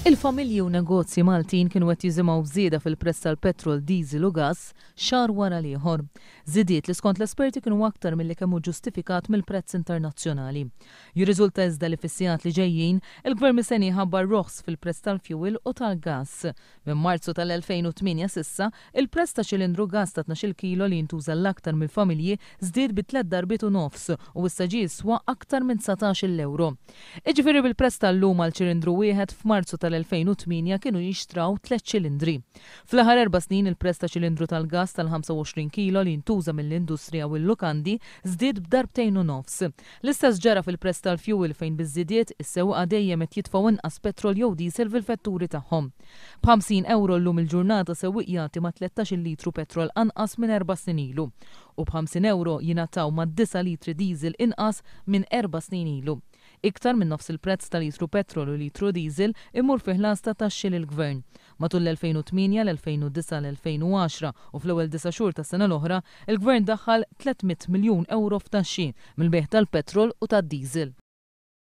Il-familji u negozji Maltin kienu qed jisimgħu b'żieda fil-prezz tal-petrol, diesel u gass xahar wara l-ieħor. Żidiet li skont l-esperti kienu aktar milli kemm hu ġustifikat mill-prezz internazzjonali. Jirriżulta iżda li fis-sigħat li ġejjin, il-Gvern mistenni jħabbar roħs fil-prezz tal-fjuwil u tal-gass. Minn Marzu tal-2008 s'issa, il-prezz ta' ċilindru gass ta' 12-il kilo li jintuża l-aktar mill-familji żdied bi tlett darbiet u nofs u issa ġie jiswa aktar minn 19-il ewro. Jiġifieri bil-prezz tal-lum għal ċilindru wieħed f'Marzu tal-2008 kienu jinxtraw tlett ċilindri. Fl-aħħar erba' snin il-prezz ta' ċilindru tal-gass tal-25 kilo li jintuża mill-industrija u l-lukandi żdied b'darbtejn u nofs. L-istess ġara fil-prezz tal-fjuwil fejn biż-żidiet, is-sewwieqa dejjem qed jitfgħu inqas petrol jew diesel fil-vetturi tagħhom. B'ħamsin ewro llum il-ġurnata sewwieq jagħti ma' 13-il litru petrol anqas minn erba' snin ilu u b'ħamsin ewro jingħataw ma' disa' litri diesel inqas minn erba' snin ilu. Iktar minn nofs il-prezz ta' litru petrol u litru diesel imur fi ħlas ta' taxxi lill-Gvern. Matul l-2008, l-2009, l-2010 u fl-ewwel disa' xhur tas-sena l-oħra, il-Gvern daħħal 300 miljun ewro f'taxxi mill-bejgħ tal-petrol u tad-diesel.